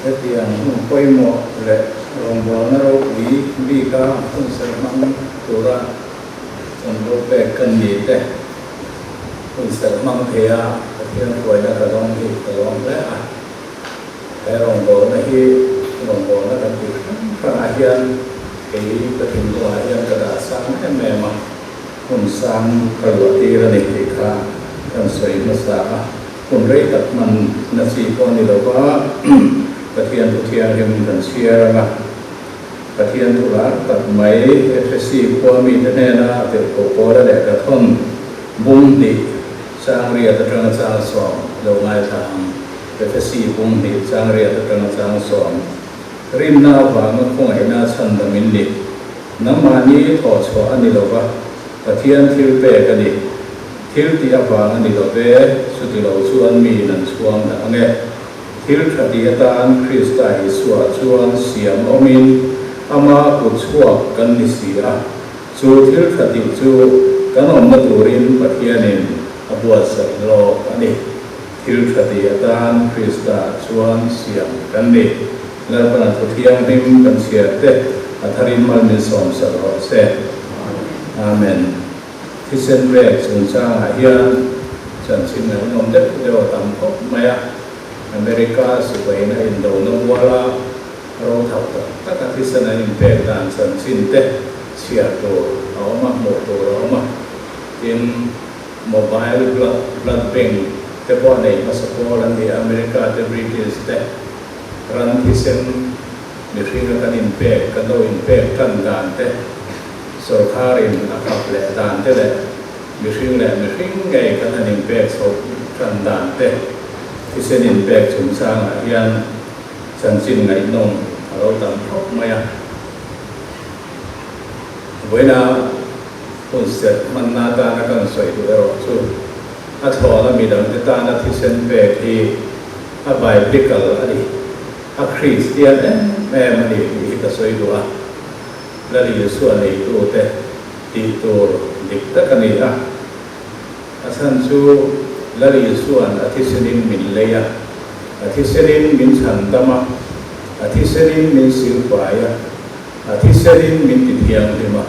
Hetiang hun pawimawh leh rawngbawlna ropui bika hun serh hmang tura chanvo pek kan ni te hun serh hmang theia Pathian hruaina ka dawng hi ka lawm hle a. He rawngbawlna hi rawngbawlna kan tih hrang hrangah hian kei ka thinlungah hian ka dah sang em em a, hmun sang ka luah tir a ni tih kha kan sawi hmasa a, hun rei tak hman na chi pawh a ni lo va, Pathian thu thianghlim kan chhiar ang a, Pathian thu lar tak mai Efesi khua mite hnena a tirhkoh Paula leh ka thawn bung hnih chang riat atanga chang sawm lo ngaithla ang. Efesi bung hnih chang riat atanga chang sawm. Rinna avanga khawngaihna chhandam in ni. Nangmahni thawh chhuah a ni lo va, Pathian thil pek a ni. Thil tih avang a ni lo ve, chuti lo chuan miin an chhuang dah ang e. Thil tha tih atan Krista Isua chuan siam awmin ama kut chhuak kan ni si a. Chu thil tha tih chu kan awmna turin Pathianin a buatsaih lawk a ni. Thil tha ti atan Krista chuan siam kan ni. Lalpana thu thianghlim kan chhiar te a tharin mal min sawm sak rawh se. Amen. Thisen pek chungchangah hian chanchin ngaihnawm deuh deuh a tam khawp mai a. America sipaina indona muala rothap tak taka thisen an inpek dan chanchin te chhiar tur a awm a, hmuh tur a awm a. Tin. Mobile blood bank te pawh a nei hmasa pawl an ni a, America te British te ran thisen mihringa kan inpek, kan lo inpek tan dan te, sawrkharin a khap leh dan te leh mihring leh mihring ngei kan han inpek chhoh tan dan te thisen inpek chungchangah hian chanchin ngaihnawm a lo tam khawp mai a. Vawiina Hun serh hmanna atana kan sawi duh erawh chu a thlawna midangte tana thisen pek hi a biblical a ni, a Kristian em em a ni tih hi ka sawi duh a. Lal Isua neitute tih tur dik tak a ni a. A chhan chu Lal Isua'n a thisenin min lei a, a thisenin min chhandam a, a thisenin min silfai a, A thisenin min ti thianghlim a,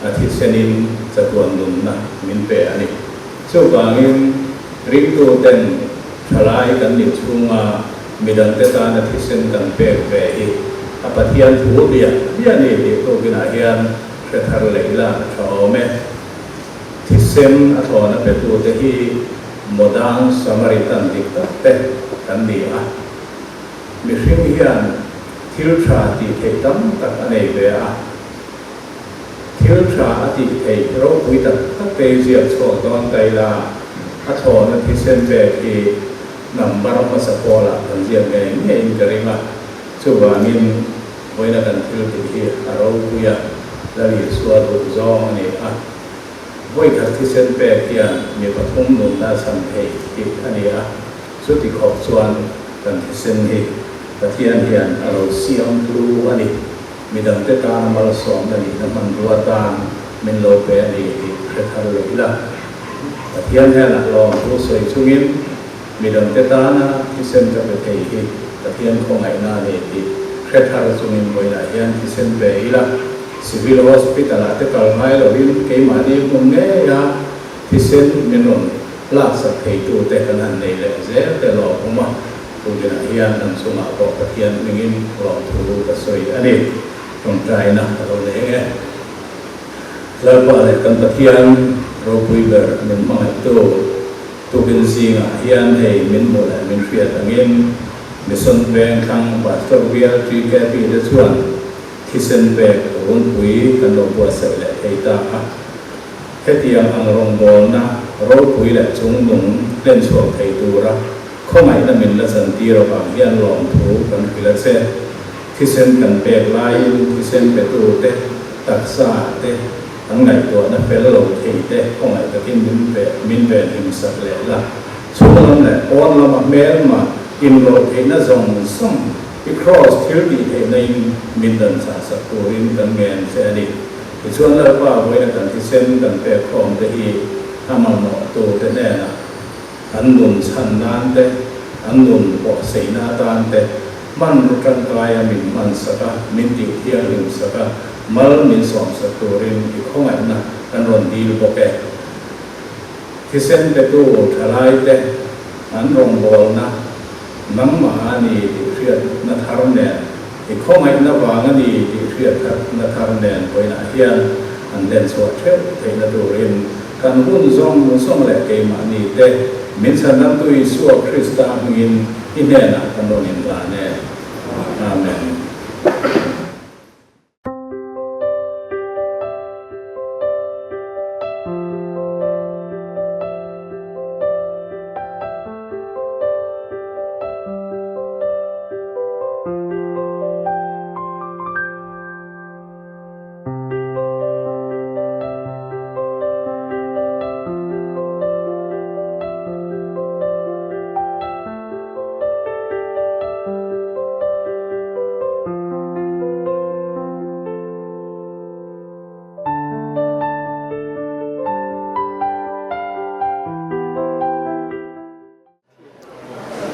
a thisenin chatuan nunna min pe a ni. Chuvangin, ringtuten thalai kan nih chhunga midangte tana thisen kan pek ve hi a Pathian thu biah biah ni tih tukinah hian hre thar leh ila a tha awm e. Thisen a thlawna petute hi modern Samaritan dik tak te kan ni a. Mihring hian thil tha tih theih tam tak a nei ve a, thil tha a tih theih ropui tak tak te hi ziak chhuak dawn ta ila, a thlawhna thisen pek hi number hmasa pawlah kan ziak ngei ngeiin ka ring a, chuvangin vawiina kan thil tih hi a ropui a, Lal Isua duh zawng a ni a, vawikhat thisen pek hian mi pathum nunna a chhan thei tih a ni a. Chuti khawp chuan kan thisen hi Pathian hian a lo siam tlu a ni. Midangte tana malsawmna nihna hmanrua tan min lo pe a ni tih hre thar leh ila. Pathian hian a lawmthu sawi chungin midangte tana thisen ka pe thei hi Pathian khawngaihna a ni tih hre thar chungin vawiinah hian thisen pe ila. Civil Hospital-ah te kal ngai lovin keimahni hmun ngeia thisen min rawn Laksak theitute kan han nei leh zel te lawm awm a, tukinah hian an chungah pawh Pathian hmingin lawmthu ka sawi a ni. Tawngtaina ka lo nei eng e. Lalpa leh kan Pathian ropui ber min hmangaihtu tukin zingah hian hei min hmuh leh min hriat angin Mission Veng thlang Pastor Bial TKP te chuan thisen pek runpui kan lo buatsaih leh thei ta a. Hetiang ang rawngbawlna ropui leh chungnung hlen chhuak thei tura khawngaihna min la chantir avang hian lawmthu kan hrilh a che. Thisen kan pek laiin thisen petute, taksa te, an ngaihtuahna fel lo thei te khawngaih takin min ve min venhim sak leh la. Chhung lam leh pawn lama hmelma inrawlh theihna zawng zawng i kraws thil tih theihna in min dan chah sak turin kan ngen che a ni. Tichuan Lalpa vawiina kan thisen kan pek khawm te hi a mamawh tu te hnenah an nun chhan nan te, an nun pawh seina atan te, Hmanraw tangkaia min hmansak a, min tihthianghlim sak a, mal min sawmsak turin i khawngaihna kan rawn dil bawk e. Thisen petu thalaite an rawngbawlna nangmah a ni tih hriatna thar nen, i khawngaihna vang a ni tih hriatna thar nen vawiinah hian an hlenchhuah theuh theihna turin kan hun zawng zawng leh keimahni te min chhandamtu Isua Krista hmingin i hnenah kan rawn inhlan e. Amen.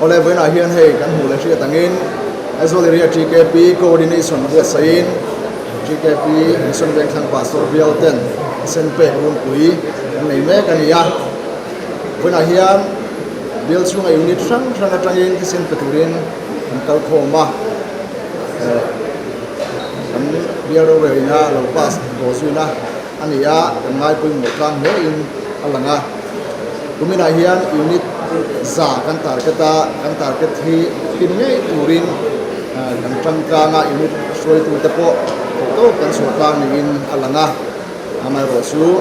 Awle vawiinah hian hei kan hmuh leh hriat angin Aizawl area TKP coordination buatsaihin TKP Mission Vengthlang Pastor bial ten thisen pek runpui an nei mek a ni a. Vawiinah hian bial chhunga unit hrang hrang atangin thisen pe turin an kal khawm a, kan bial rorelina lo pass tawh zuina a ni a, kan ngaipawimawh tlang hle in a lang a. Kuminah hian unit za kan target a, kan target hi hlim ngei turin kan tangkang a, unit hruaitute pawh thawh tawk kan chhuah tlang niin a lang a. Amaherawh chu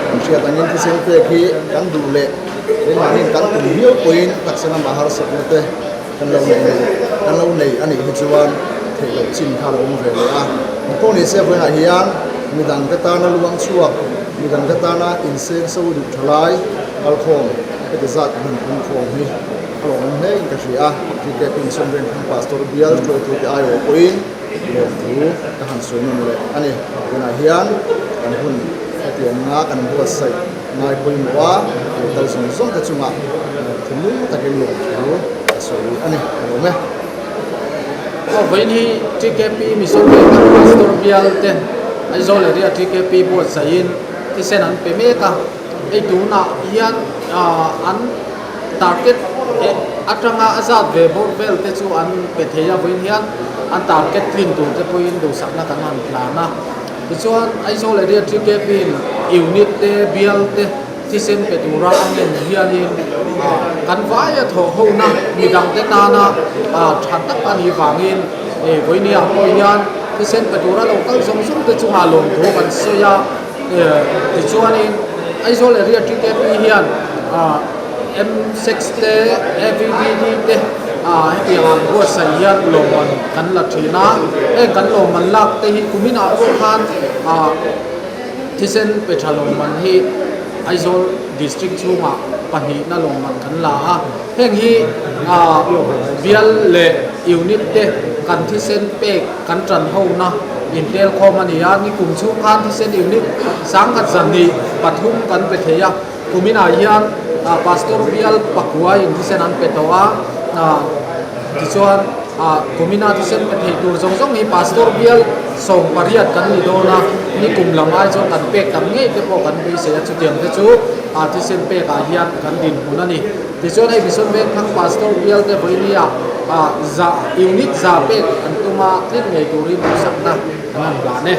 kan hriat angin thisen pek hi kan duh leh keimahniin kan tum viau pawhin taksa lamah harsatna te kan lo nei kan lo nei a nih hi chuan theih loh chin kha a lo awm ve leh a. Engpawh ni se vawiinah hian midang te tana luang chhuak, midang te tana inseng so duh tha lai kalkhawm heti zat hman pumkhawm hi a lo awm hle in ka hria a. TKP Mission Vengthlang Pastor Bial hruaitute aiawh pawhin Lawmthu ka han sawi nawn leh a ni. Tunah hian kan hun hetiang anga kan buatsaih ngai pawimawh a, lo kal zawng zawng te chungah thinlung takin lawmthu ka sawi a ni. Ka lawm e. Aw vawiin hi TKP Mission Vengthlang Pastor bial te Aizawl area TKP buatsaihin thisen an pe mek a, hei tunah hian an Target atanga a zat ve bawr vel te chu an pe thei a, vawiin hian an target tlin tur te pawhin duhsakna kan han hlan a. Tichuan Aizawl area TKP in unit te, bial te thisen pe tura a ngen hianin kan vaia thawh hona midangte tana tha tak a nih vangin vawinia pawh hian thisen pe tura lo kal zawng zawng te chungah lawmthu kan sawi a. Tichuanin Aizawl area TKP hian M6 te AVBD te hetiang ang buatsaih hian lawmman kan la thin a, heng kan lawmman lak te hi kumin ah pawh khan thisen pe tha lawmman hi Aizawl district chhungah pahnihna lawmman kan la a, heng hi bial leh unit te kan thisen pek kan tan hona intel khawm a ni a, ni kum chhung khan thisen unit sangkhat zahnih pathum kan pe thei a, kuminah hian pastor bial pakua in thisen an pe tawh a, tichuan kumina thisen pe thei tur zawng zawng hi pastor bial sawm pariat kan ni dawn a, ni kum lam ai chuan kan pek tam ngei te pawh kan beisei a, chutiang te chu thisen pekah hian kan dinhmun a ni. Tichuan hei Mission Vengthlang Pastor bial te vawinia za unit za pek an tum a, tling ngei turin duhsakna kan han hlan e.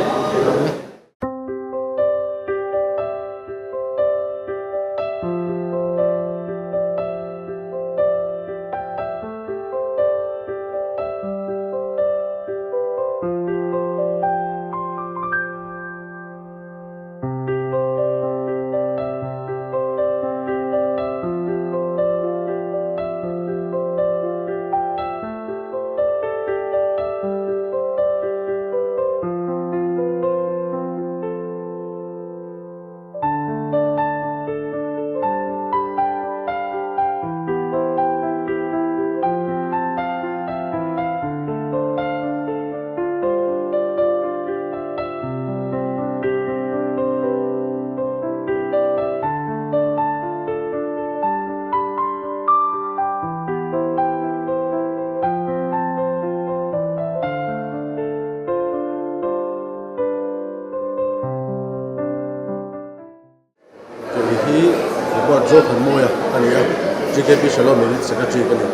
Secretary ka ni.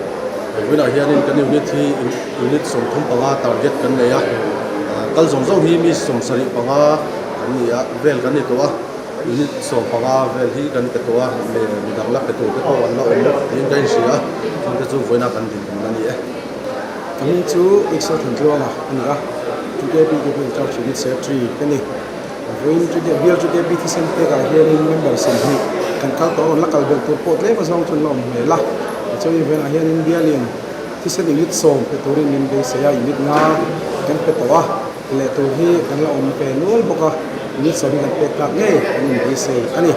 Vawiinah hianin kan unit hi unit 35 target kan nei a, kal zawng zawng hi mi 75 kan ni a, vel kan ni tawh a, unit 15 vel hi kan pe tawh a, midang la pe tur te pawh an la awm tiin ka inhria a, chungte chu vawiinah kan dinhmun a ni e. Ka hming chu Ixel Thantluanga a ni a, TKP People in Charge Unit Secretary ka ni. Vawiin bial TKP thisen pekah hianin member 20 kan kal tawh a, rawn la kal belh tur pawh tlem azawng chu an la awm hmel a. Tichuan vawiinah hianin bialin thisen unit 10 pe turin min beisei a, unit nga kan pe tawh a, leh tur hi kan la awm ve nual bawk a, unit 10 hi kan pek tlak ngei kan inbeisei a ni.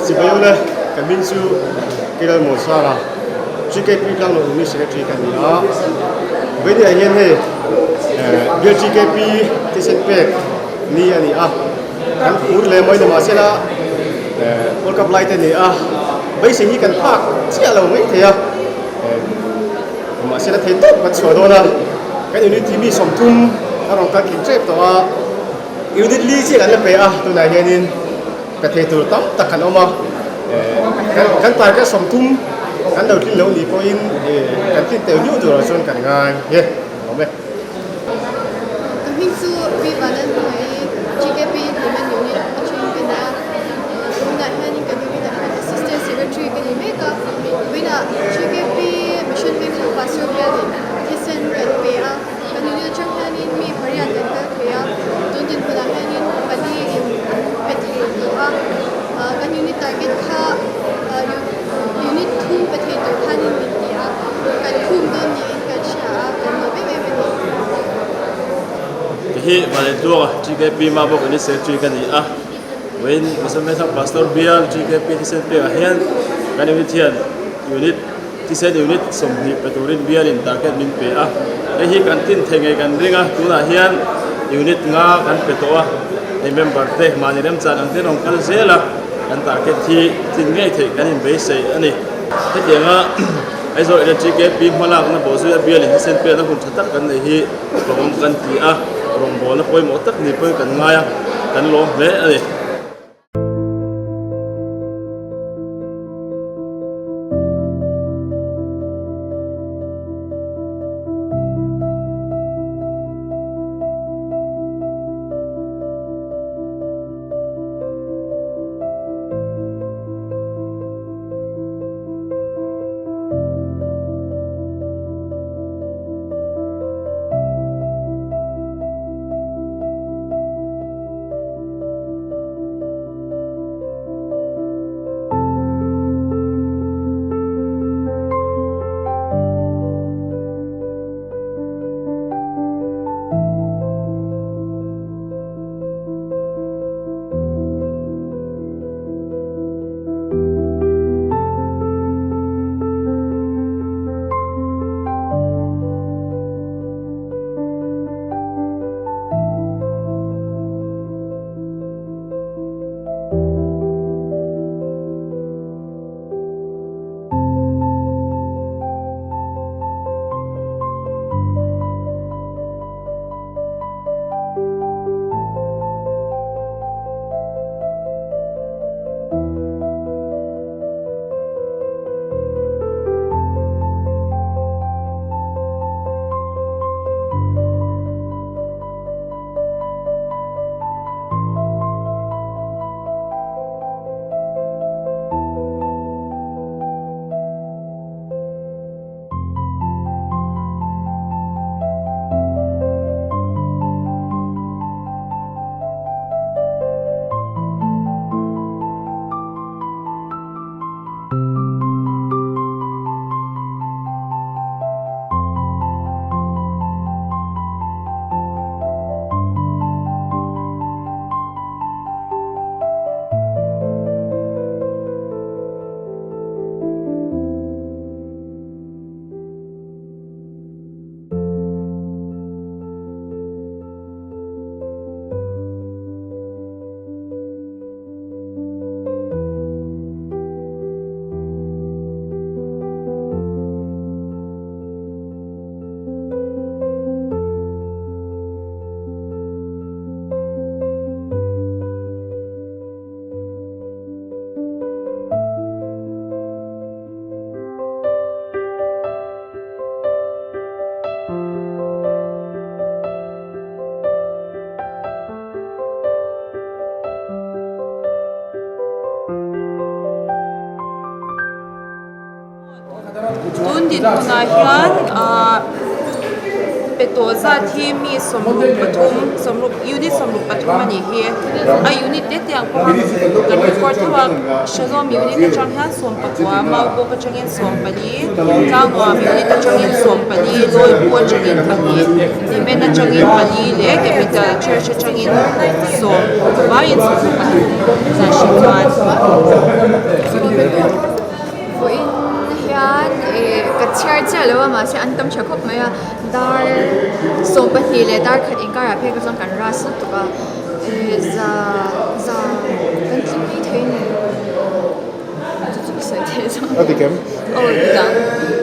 Sibawiule, ka hming chu Kiral Mawsara, GKP Tlanglawn Unit Secretary ka ni a. Vawiinah hian hei bial GKP thisen pek ni a ni a, kan phur leh mai ni mahsela World Cup lai te a ni a, beisei hi kan phak chiah lo mai thei a, mahsela thei tawp kan chhuah dawn a, kan unit hi mi 30 a rawn kal tling tep tawh a. Unit li chiah kan la pe a, tunah hianin ka thei tur tam tak kan awm a, kan target 30 kan lo tlin lo nih pawhin kan tlin tel viau turah chuan kan ngai nge awm e. Ka hming chu Pi Vanlalhmangaih i GKP Women Unit atangin ka ni a, tunah hianin kan unit ah hian Assistant Secretary ka ni mek a, vawiinah GKP Mission Vengthlang Pastor bialin thisen kan pe a. Kan unit atang hianin mi pariat kan kal thei a, tun dinhmunah hianin pali in an pe thei tawh a, kan unit target kha unit thum pe thei tur khanin min ti a, kan khum dawn niin kan hria a, kan lawm em em a ni. Kei hi Vanlentluanga TKP Mabawk Unit Secretary ka ni a, vawiin Mizo Method Pastor Bial TKP thisen pekah hian kan unit hian unit Thisen unit 20 pe turin bialin target min pe a, hei hi kan tlin thei ngei kan ring a, tunah hian unit nga kan pe tawh a, hei member te mahni remchan ang ten rawn kal zel a, kan target hi tlin ngei theih kan inbeisei a ni. Hetianga Aizawl Electric KP hmalakna bawhzui a bialin thisen pekna hun tha tak kan nei hi rawng kan ti a, rawngbawlna pawimawh tak ni pawhin kan ngai a, kan lawm hle a ni. dinhmunah hian ahh pe tawh zat hi mi sawmruk pathum sawmruk unit sawmruk pathum a nih hi a unit te te ang pawha kan record tho a Shalom unit atang hian sawmpakua Maubawk atangin sawmpali Tlangnuam unit atangin sawmpali Lawipu atangin pahnih Hlimen atangin pali leh Capital Church atangin sawm vaiin sawmruk pathum zan hrilh chuan. Vawiin hian ih ka chhiar chiah lo a mahse an tam tha khawp mai a dar 12 leh dar khat inkarah phei kha chuan kan ras lutuk a ih za za kan tling mai thei a ni chu chu ka sawi thei zawk A dik em? Aw dik ang.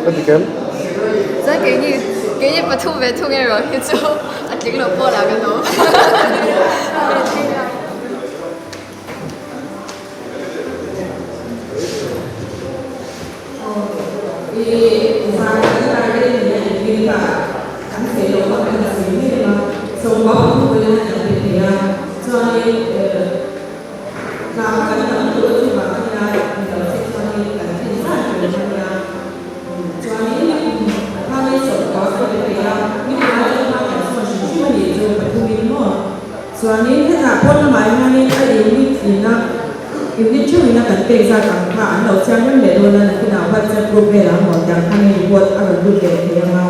A dik em? Chuan keini keini pathum ve thung erawh hi chu a tling loh pawh lah kan awm. Chuanin hetah pawn lamah hianin a unit ina unit theuhina kan pek zat ang kha an lo chiang rem leh dawn a, nakinah WhatsApp group velah maw tiang khanin report a rawn lut leh thei ang a.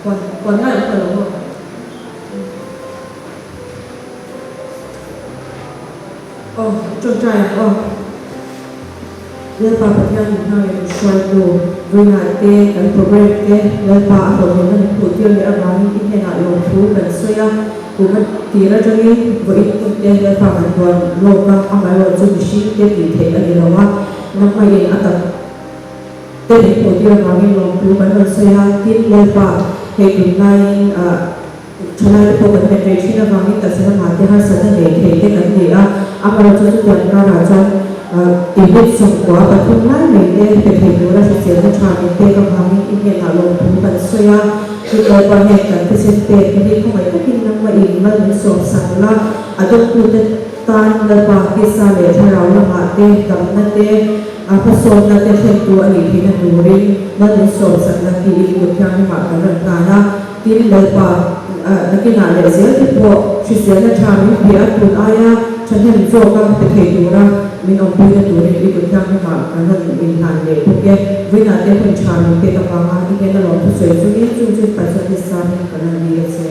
Puan puan lai awm ta lo maw? Aw, ṭawngṭai ang aw. Lalpa Pathian min hmangaih min hruaitu, vawiinah te kan program te Lalpa a hlawhtlinna min hmuhtir leh avangin i hnenah lawmthu kan sawi a, kum a tir atangin vawiin hun te Lalpa kan buan lawk a, amaherawh chu mihring te tih theih a ni lo a, nangmah-in a tak te min hmuhtir avangin lawmthu kan rawn sawi a, tin Lalpa hei tunlaiin ah. Thalaite pawh kan met rei thin avangin taksa lamah te harsatna nei thei te kan ni a, amaherawhchu chutiang karah chuan unit 93 lai mai te pe thei tura hriselna tha min pek avangin i hnenah lawmthu kan sawi a, chutah pawh heng kan thisen pek te hi khawngaih takin nangmah in mal min sawmsak la, a dawttute tan Lalpa tisa leh thlarau lamah te damna te a hmasawnna te thlentu a nih theihna turin mal min sawmsak la tiin kut thianghlimah kan rawn hlan a. Tin, Lalpa, nakinah leh zel te pawh hriselna tha min pe a, tun aia thahnem zawka pe thei tura min awmpuina turin i kut thianghlimah kan rawn inhlan leh bawk e. Vawiinah te hun tha min pek avanga i hnena lawmthu sawi chungin chung chu Pathian hi sang in kan rawn dil a che.